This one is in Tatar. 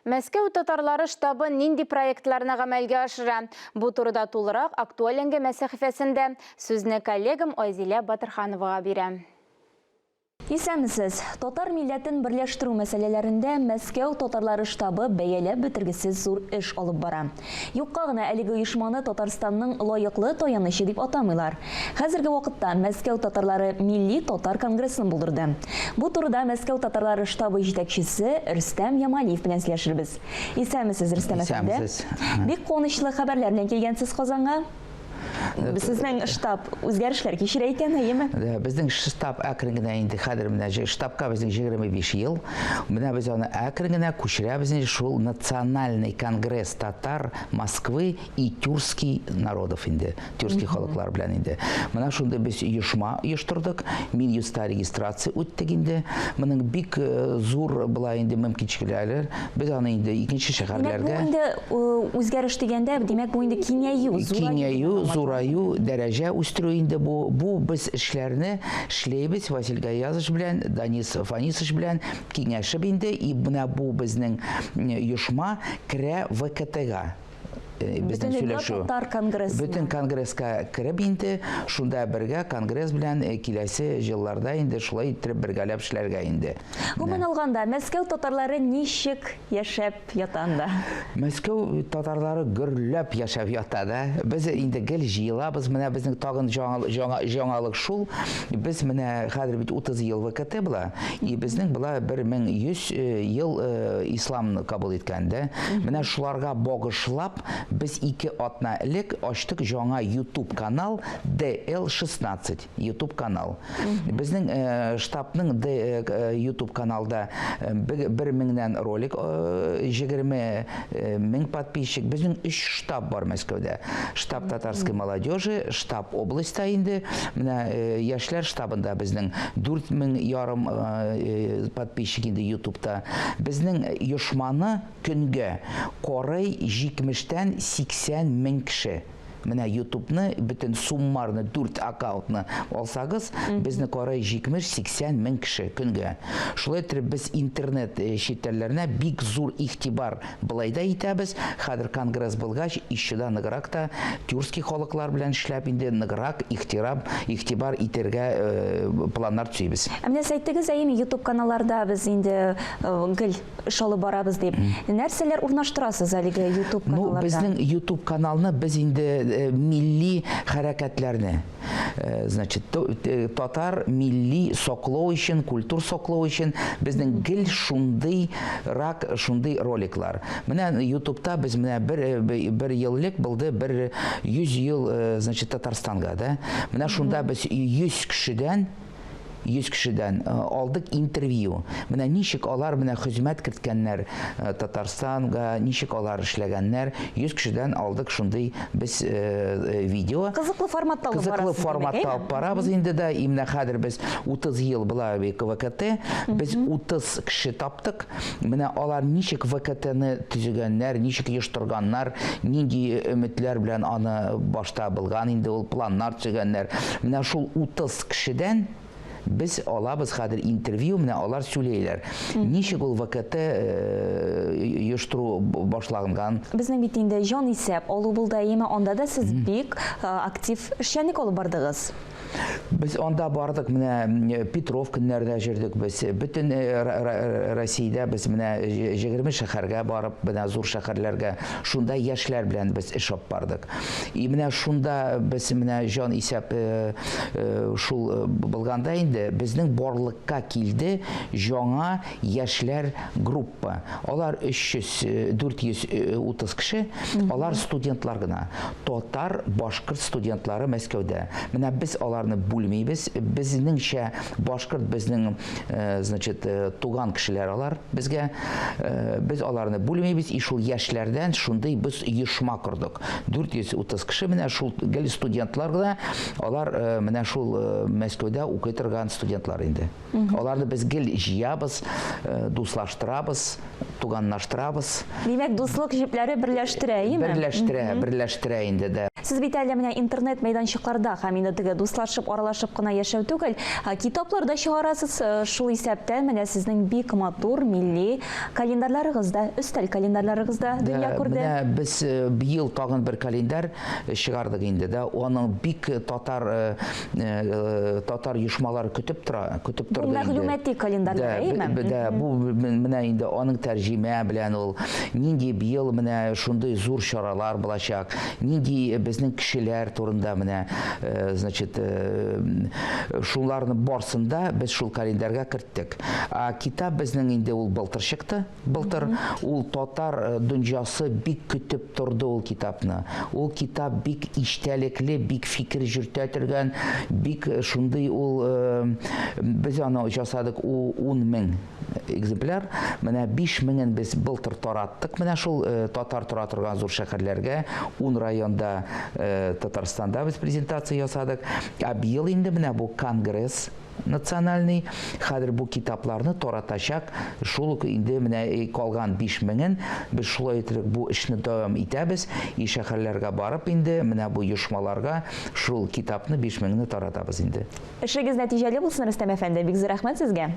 Мәскәү татарлары штабы нинди проектларны гамәлгә ашыра? Бу турыда тулырак актуаль әңгәмә сәхифәсендә. Сүзне коллегам Айзилә Батырхановага бирәм. Исәнмесез! Татар милләтен берләштерү мәсьәләләрендә Мәскәү татарлары штабы бәяләп бетергесез зур эш алып бара. Юкка гына әлеге оешманы Татарстанның лаеклы таянычы дип атамыйлар. Хәзерге вакытта Мәскәү татарлары Милли татар конгрессын булдырды. Бу турыда Мәскәү татарлары штабы җитәкчесе Рөстәм Ямалиев белән сөйләшербез. Исәнмесез, Рөстәм әфәнде. Исәнмесез. Бик куанычлы хәбәрләр белән килгәнсез Казанга. Сезнең штаб үзгәрешләр кичерә икән, әйеме? Да, безнең штаб әкрен генә инде хәзер менә штабка безнең 25 ел. Менә без аны әкрен генә күчерәбез инде шул Национальный конгресс татар Москвы и тюркский народов инде, тюркский халыклар белән инде. Менә шундый без оешма оештырдык. Минюстта регистрация үттек инде. Моның бик э, зур була инде мөмкинчелекләре. Без аны инде икенче Димәк, бу шәһәрләргә инде э, үзгәреш дигәндә, димәк, бу инде киңәю, зураю киңәю, дигән аңлатыла. зураю, дәрәҗә үстерү инде бу. Бу без эшләрне эшләйбез Василь Гаязович белән, Данис Фанисович белән киңәшеп инде. И менә бу безнең оешма керә ВКТга. Э, безнең сөйләшү. Татар конгрессына. Бөтен конгресска кереп инде, шунда бергә конгресс белән э, киләсе елларда инде шулай иттереп бергәләп эшләргә инде. Гомумән алганда, Мәскәү татарлары ничек яшәп ята анда? Мәскәү татарлары гөрләп яшәп ята да. Без инде гел җыелабыз. Менә безнең тагын жаңалык шул. Без менә хәзер бит 30 ел ВКТ була, и безнең була 1100 э, ел э, исламны кабул иткән дә. Менә шуларга багышлап без ике атна элек ачтык жаңа YouTube канал DL16 YouTube канал. Безнең э, штабның YouTube каналда бер меңнән ролик, 20 мең подписчик. Безнең өч штаб бар Мәскәүдә. Штаб татарской молодежи, штаб областьта инде. Менә яшьләр штабында безнең 4 мең ярым подписчик инде YouTube'та. Безнең оешманы көнгә карый 70-тән 80 мең кеше. Менә YouTube'ны, бөтен суммарны, дүрт аккаунтны алсагыз, безне карый 70-80 мең кеше көнгә. Шулай итеп без интернет челтәрләренә бик зур игътибар былай да итәбез. Хәзер конгресс булгач, еще да ныграк та тюркский халыклар белән эшләп инде ныграк ихтирам, игътибар итәргә планнар төзибез. Ә менә сез әйттегез, әйеме, YouTube каналларда без инде гел эш алып барабыз дип. Нәрсәләр урнаштырасыз әлеге YouTube Ну, каналларда? безнең YouTube каналны без инде милли хәрәкәтләрне, значит, татар милли саклау өчен, культур саклау өчен безнең гел шундый рак, шундый роликлар. Менә YouTube'та без менә бер ел элек булды бер 100 ел, значит, Татарстанга, да. Менә шунда без 100 кешедән алдык интервью. Менә ничек алар менә хезмәт керткәннәр Татарстанга, ничек алар эшләгәннәр. 100 кешедән алдык шундый без видео. Кызыклы форматта алып Кызыклы барасыз, димәк, форматта әйме? алып барабыз инде дә. И менә хәзер без 30 ел була ВКТ, без 30 кеше таптык. Менә алар ничек ВКТны төзегәннәр, ничек оештырганнар, нинди өметләр белән аны башта булган инде ул планнар төзегәннәр. Менә шул 30 кешедән без алабыз хәзер интервью, менә алар сөйләйләр. Ничек ул ВКТ оештыру башланган? Безнең бит инде җан исәп алу булды, әйеме? Анда да сез бик актив эшчәнлек алып бардыгыз. Без анда бардык, менә Петров көннәрдә җөрдек без. Бөтен Россиядә без менә 20 шәһәргә барып, менә зур шәһәрләргә шунда яшьләр белән без эш алып бардык. И менә шунда без менә җан исәп шул булганда инде безнең барлыкка килде яңа яшьләр группа. Алар 300, 430 кеше, алар студентлар гына. Татар, башкорт студентлары Мәскәүдә. Менә без аларны бүлмибез. Безнеңчә башкорт безнең, значит, туган кешеләр алар безгә. Без аларны бүлмибез. И шул яшьләрдән шундый без оешма кордык. 430 кеше менә шул гел студентлар гына. Алар менә шул Мәскәүдә укый торган студентлар инде. Аларны без гел җыябыз, дуслаштырабыз, туганлаштырабыз. Димәк, дуслык җепләре берләштерә, әйеме? Берләштерә, берләштерә инде дә. Сез бит әле менә интернет мәйданчыкларда һәм инде теге дуслашып, аралашып кына яшәү түгел, китаплар да чыгарасыз, шул исәптән менә сезнең бик матур милли календарьларыгыз да, өстәл календарьларыгыз да дөнья күрде. Менә без быел тагын бер календарь чыгардык инде дә, аның бик татар татар оешмалары көтеп тора, көтеп торды инде. Бу мәгълүмати календарьлар, әйеме? Да, бу менә инде аның тәрҗемә белән ул нинди быел менә шундый зур чаралар булачак, нинди безнең кешеләр турында менә, значит, шуларны барсын да без шул календарьгә керттек. А китап безнең инде ул былтыр чыкты. Былтыр ул татар дөньясы бик көтеп торды ул китапны. Ул китап бик иштәлекле, бик фикер җөртә торган, бик шундый ул без аны ясадык 10 мең экземпляр. Менә 5 меңен без былтыр тараттык. Менә шул татар тора торган зур шәһәрләргә, 10 районда Татарстанда без презентация ясадык. Ә быел инде менә бу конгресс национальный хәзер бу китапларны таратачак шул ук инде менә калган 5 меңен без шулай итеп бу эшне дәвам итәбез и шәһәрләргә барып инде менә бу оешмаларга шул китапны 5 меңне таратабыз инде. Эшегез нәтиҗәле булсын, Рөстәм әфәнде, бик зур рәхмәт сезгә.